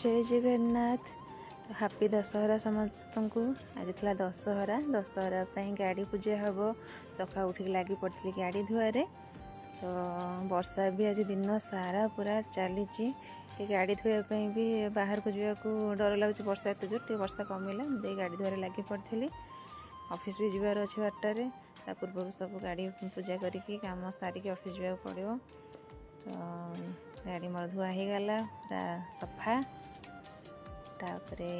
ଜୟ Jagannath. Happy Dussehra ସମସ୍ତଙ୍କୁ। ଆଜି ଥିଲା ଦଶହରା। ଦଶହରା ପାଇଁ ଗାଡ଼ି ପୂଜା ହେବ। ସକାଳୁ ଉଠିକି ଲାଗି ପଡ଼ିଥିଲି ଗାଡ଼ି ଧୁଆରେ। ତ ବର୍ଷା ବି ଆଜି ଦିନ ସାରା ପୁରା ଚାଲିଛି। ଟିକେ ଗାଡ଼ି ଧୋଇବା ପାଇଁ ବି ବାହାରକୁ ଯିବାକୁ ଡର ଲାଗୁଛି, ବର୍ଷା ଏତେ ଜୋର। ଟିକେ ବର୍ଷା କମିଲା, ମୁଁ ଯାଇ ଗାଡ଼ି ଧୁଆରେ ଲାଗି ପଡ଼ିଥିଲି। ଅଫିସ୍ ବି ଯିବାର ଅଛି 12ଟାରେ। ତା ପୂର୍ବରୁ ସବୁ ଗାଡ଼ି ପୂଜା କରିକି କାମ ସାରିକି ଅଫିସ୍ ଯିବାକୁ ପଡ଼ିବ। ତ ଗାଡ଼ି ମୋର ଧୁଆ ହେଇଗଲା ପୁରା ସଫା। ତାପରେ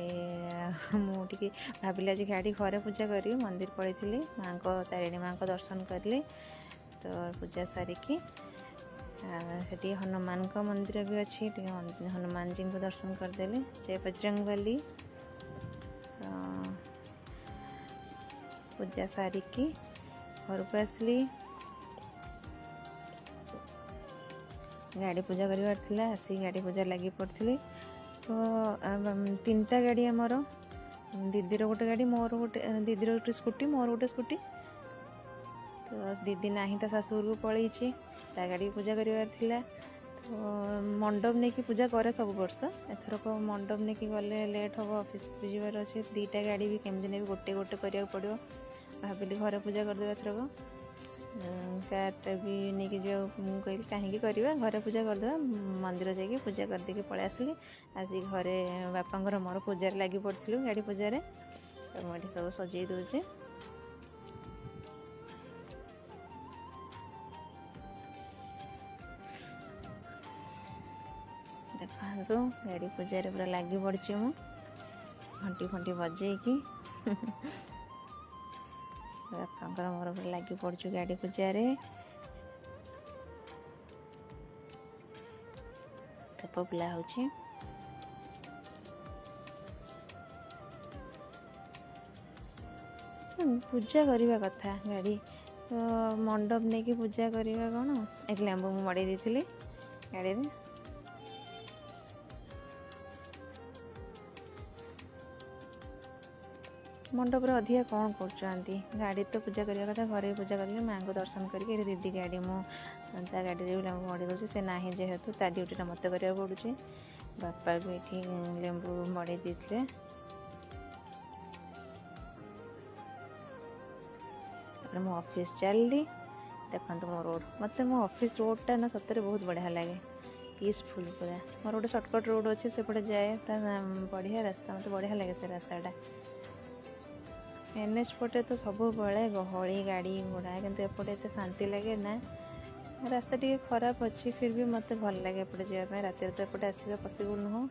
ମୁଁ ଟିକେ ଭାବିଲି ଆଜି ଗାଡ଼ି ଘରେ ପୂଜା କରିବି। ମନ୍ଦିର ପଳେଇଥିଲି, ମାଆଙ୍କ ତାରିଣୀ ମାଆଙ୍କ ଦର୍ଶନ କଲି। ତ ପୂଜା ସାରିକି ସେଠି ହନୁମାନଙ୍କ ମନ୍ଦିର ବି ଅଛି, ଟିକେ ହନୁମାନଜୀଙ୍କୁ ଦର୍ଶନ କରିଦେଲି। ଜୟ ବଜରଙ୍ଗବଲି। ପୂଜା ସାରିକି ଘରକୁ ଆସିଲି। ଗାଡ଼ି ପୂଜା କରିବାର ଥିଲା, ଆସିକି ଗାଡ଼ି ପୂଜା ଲାଗି ପଡ଼ିଥିଲି। ତ 3ଟା ଗାଡ଼ି ଆମର, ଦିଦିର ଗୋଟେ ଗାଡ଼ି, ମୋର ଗୋଟେ, ଦିଦିର ଗୋଟେ ସ୍କୁଟି, ମୋର ଗୋଟେ ସ୍କୁଟି। ତ ଦିଦି ନାହିଁ, ତା ଶାଶୁଘରକୁ ପଳେଇଛି, ତା ଗାଡ଼ି ପୂଜା କରିବାର ଥିଲା। ତ ମଣ୍ଡପ ନେଇକି ପୂଜା କରେ ସବୁ ବର୍ଷ। ଏଥରକ ମଣ୍ଡପ ନେଇକି ଗଲେ ଲେଟ୍ ହେବ, ଅଫିସକୁ ଯିବାର ଅଛି। 2ଟା ଗାଡ଼ି ବି କେମିତି ନେବି, ଗୋଟେ ଗୋଟେ କରିବାକୁ ପଡ଼ିବ। ଭାବିଲି ଘରେ ପୂଜା କରିଦେବା ଏଥରକ। କାର୍ଟା ବି ନେଇକି ଯିବାକୁ ମୁଁ କହିଲି କାହିଁକି କରିବା, ଘରେ ପୂଜା କରିଦେବା। ମନ୍ଦିର ଯାଇକି ପୂଜା କରିଦେଇକି ପଳେଇ ଆସିଲି। ଆଜି ଘରେ ବାପାଙ୍କର ମୋର ପୂଜାରେ ଲାଗି ପଡ଼ିଥିଲୁ ଗାଡ଼ି ପୂଜାରେ। ତ ମୁଁ ଏଠି ସବୁ ସଜେଇ ଦେଉଛି। ଦେଖନ୍ତୁ, ଗାଡ଼ି ପୂଜାରେ ପୁରା ଲାଗି ପଡ଼ିଛି ମୁଁ, ଘଣ୍ଟି ଫଣ୍ଟି ବଜେଇକି। ବାପାଙ୍କର ମୋର ପୁରା ଲାଗି ପଡ଼ିଛୁ ଗାଡ଼ି ପୂଜାରେ। ଧୂପ ବୁଲା ହେଉଛି। ପୂଜା କରିବା କଥା ଗାଡ଼ି, ତ ମଣ୍ଡପ ନେଇକି ପୂଜା କରିବା କ'ଣ। ଏଠି ଲେମ୍ବୁ ମୁଁ ମଡ଼େଇ ଦେଇଥିଲି ଗାଡ଼ିରେ। ମଣ୍ଡପରେ ଅଧିକା କ'ଣ କରୁଛନ୍ତି? ଗାଡ଼ି ତ ପୂଜା କରିବା କଥା, ଘରେ ବି ପୂଜା କରିକି ମାଆଙ୍କୁ ଦର୍ଶନ କରିକି। ଏଠି ଦିଦି ଗାଡ଼ି, ମୁଁ ତା ଗାଡ଼ିରେ ବି ଲେମ୍ବୁ ମଡ଼େଇ ଦେଉଛି। ସେ ନାହିଁ ଯେହେତୁ, ତା ଡ୍ୟୁଟିଟା ମୋତେ କରିବାକୁ ପଡ଼ୁଛି। ବାପା ବି ଏଠି ଲେମ୍ବୁ ମଡ଼େଇ ଦେଇଥିଲେ। ତାପରେ ମୁଁ ଅଫିସ୍ ଚାଲିଲି। ଦେଖନ୍ତୁ ମୋ ରୋଡ଼, ମୋତେ ମୋ ଅଫିସ୍ ରୋଡ଼ଟା ନା ସତରେ ବହୁତ ବଢ଼ିଆ ଲାଗେ, ପିସଫୁଲ୍ ପୁରା। ମୋର ଗୋଟେ ସର୍ଟକଟ୍ ରୋଡ଼ ଅଛି, ସେପଟେ ଯାଏ, ପୁରା ବଢ଼ିଆ ରାସ୍ତା, ମୋତେ ବଢ଼ିଆ ଲାଗେ ସେ ରାସ୍ତାଟା। ଏନ୍ଏଚ୍ ପଟେ ତ ସବୁବେଳେ ଗହଳି, ଗାଡ଼ି ଘୋଡ଼ା, କିନ୍ତୁ ଏପଟେ ଏତେ ଶାନ୍ତି ଲାଗେ ନା। ରାସ୍ତା ଟିକେ ଖରାପ ଅଛି, ଫିର୍ ବି ମୋତେ ଭଲ ଲାଗେ ଏପଟେ ଯିବା ପାଇଁ। ରାତିରେ ତ ଏପଟେ ଆସିବା ପସିବୁଲ୍ ନୁହଁ।